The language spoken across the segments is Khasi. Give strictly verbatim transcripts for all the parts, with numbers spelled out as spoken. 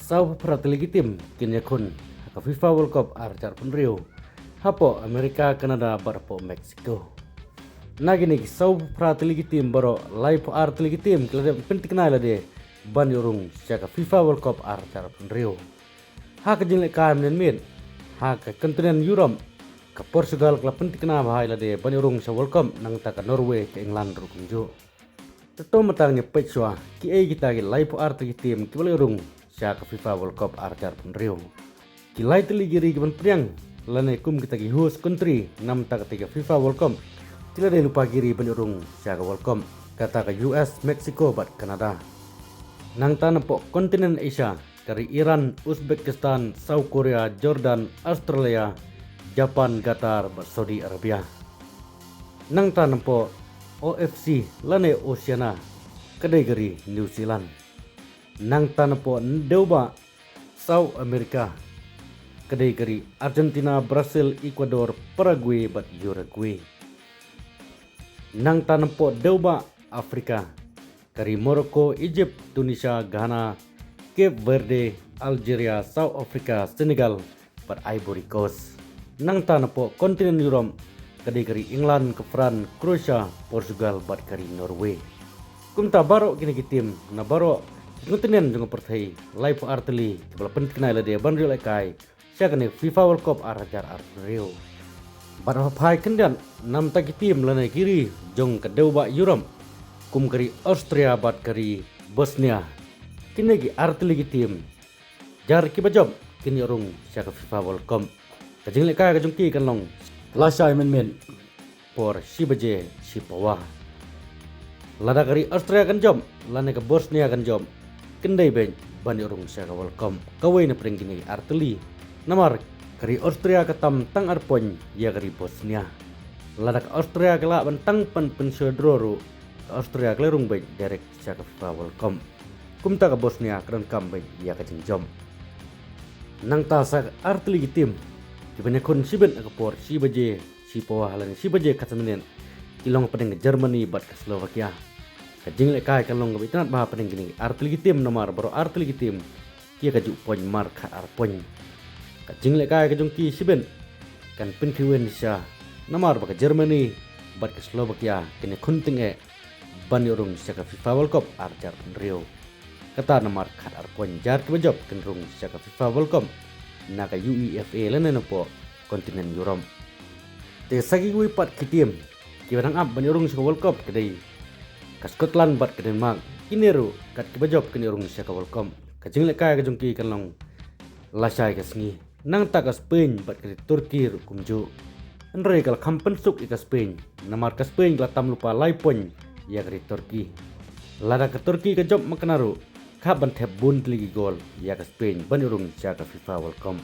Sawphew phra tylli ki tim kin ïakhun ha ka FIFA World Cup ar hajar arphew hynriew hapoh America, Canada bad hapoh Mexico. Na kine ki sawphew phra tylli ki tim baroh, laiphew ar tylli ki tim ki la dep pynthikna ïa lade ban ïoh rung sha ka FIFA World Cup ar hajar arphew hynriew. Ha ka jinglehkai mynmiet, ha ka continent Europe, ka Portugal ka la pynthikna bha ïa lade ban ïoh rung sha World Cup, nangta ka Norway, ka England ruh kumjuh. Te to mynta ngin ïa peit shuwa kiei kita ki laiphew ar tylli ki tim kiba la ïoh rung sha ka FIFA World Cup ar hajar arphew hynriew. Ki lai tylli ki ri kiban pdiang lane kum kita ki host country na mynta kata ka FIFA World Cup, ki la dei lypa ki ri ban ïoh rung sha ka World Cup, kata ka U S, Mexico bad Canada. Nangta napoh continent Asia, ka ri Iran, Uzbekistan, South Korea, Jordan, Australia, Japan, Qatar bad Saudi Arabia. Nangta napoh O F C lane Oceania, ka dei ka ri New Zealand. Nangta napoh dewbah South America, ka dei ka ri Argentina, Brazil, Ecuador, Paraguay bad Uruguay. Nangta napoh dewbah Africa, ka ri Morocco, Egypt, Tunisia, Ghana, Cape Verde, Algeria, South Africa, Senegal bad Ivory Coast. Nangta napoh continent Europe, ka dei ka ri England, ka France, Croatia, Portugal bad ka ri Norway. Kumta baroh kine ki tim na baroh ki continent jong ka pyrthei, laiphew ar tylli kiba la pynthikna ïa lade ban ïoh lehkai sha kane FIFA World Cup ar hajar arphew hynriew. Bad ha phai khyndiat, na mynta ki tim lane ki ri jong ka dewbah Europe, kum ka ri Austria bad ka ri Bosnia. Kine ki ar tylli ki tim, jar kiba jop kin ïoh rung sha ka FIFA World Cup. Ka jinglehkai ka jong ki kan long lashai mynmiet por shi baje shi pawa. Lada ka ri Austria kan jop lane ka Bosnia kan jop, kin dei beit ban ïoh rung sha ka World Cup kawei na pdeng kine ki ar tylli. Namar ka ri Austria ka tam tang ar point ïa ka ri Bosnia. Lada ka Austria ka lah ban tang ban pynshoh draw ruh, ka Austria ka la rung beit direct sha ka FIFA World Cup. Kumta ka Bosnia ka donkam beit ïa ka jingjop. Nangta sa ka ar tylli ki tim kiban ïakhun shibit ha ka por shi baje shi pawa lane shi baje khatsan minit, ki long hapdeng ka Germany bad ka Slovakia. Ka jinglehkai ka long kaba itynnad bha hapdeng kine ki ar tylli ki tim namar baroh ar tylli ki tim ki ïa ka juh point mar khat ar point. Ka jinglehkai ka jong ki shibit kan pynkhih win shisha namar ba ka Germany bad ka Slovakia kin ïakhun tyngeh ban ïoh rung sha ka FIFA World Cup ar hajar arphew hynriew. Kata namar khat ar point, jar kiba jop kin rung sha ka FIFA World Cup na ka UEFA lane napoh continent Europe. Te sa kiwei pat ki tim kiba dang ap ban ïoh rung sha ka World Cup ka dei ka Scotland bad ka Denmark. Kine ruh kat kiba jop kin ïoh rung sha ka World Cup. Ka jinglehkai ka jong ki kan long lashai ka sngi. Nangta ka Spain bad ka ri Turkey ruh kumjuh. Hynrei ka la kham pynsuk ïa ka Spain namar ka Spain ka la tam lypa lai point ïa ka ri Turkey. Lada ka Turkey ka jop makna ruh, ka hap ban thep bun tylli ki gol ïa ka Spain ban ïoh rung sha ka FIFA World Cup.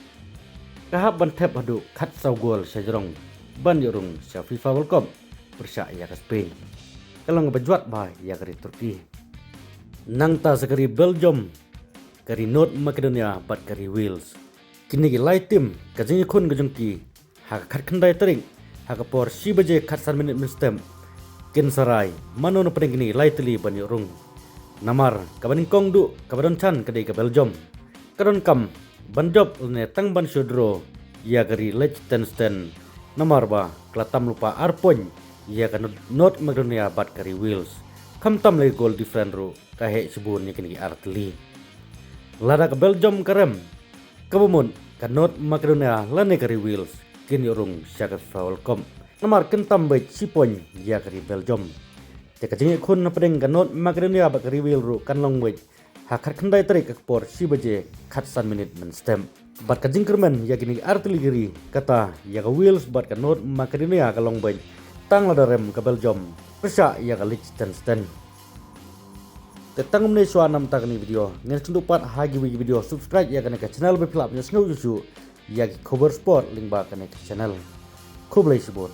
Ka hap ban thep haduh khatsaw gol sha jrong ban ïoh rung sha FIFA World Cup pyrshah ïa ka Spain. Ka long kaba jwat bha ïa ka ri Turkey. Nangta sa ka ri Belgium, ka ri North Macedonia bad ka ri Wales. Kine ki lai tim, ka jingïakhun ka jong ki ha ka khatkhyndai tarik ha ka por shi baje khatsan minit mynstep, kin sa rai mano na pdeng kine ki lai tylli ban ïoh rung. Namar kaba nyngkong duh kaba don chan ka dei ka Belgium, ka donkam ban jop lane tang ban shoh draw ïa ka ri Liechtenstein. Namar ba ka la tam lypa ar point ïa ka North Macedonia bad ka ri Wales. Khamtam la ki goal difference ruh ka heh shibun ïa kine ki ar tylli. Lada ka Belgium ka rem, kaba mut ka North Macedonia lane ka ri Wales kin ïoh rung sha ka FIFA World Cup namar kin tam beit shi point ïa ka ri Belgium. Te ka jingïakhun hapdeng ka North Macedonia bad ka ri Wales ruh kan long beit ha ka khatkhyndai tarik ha ka por shi baje khatsan minit mynstep. Bad ka jingkyrmen ïa kine ki ar tylli ki ri, kata ïa ka Wales bad ka North Macedonia, ka long beit tang lada rem ka Belgium pyrshah ïa ka Liechtenstein. Te tang kumne shuwa na mynta kane ka video, ngin sa ïakynduh pat ha kiwei ki video. Subscribe ïa kane ka channel ba phi lah ban ïohsngew shuh shuh ïa ki khubor sport lyngba kane ka channel. Khublei shibun.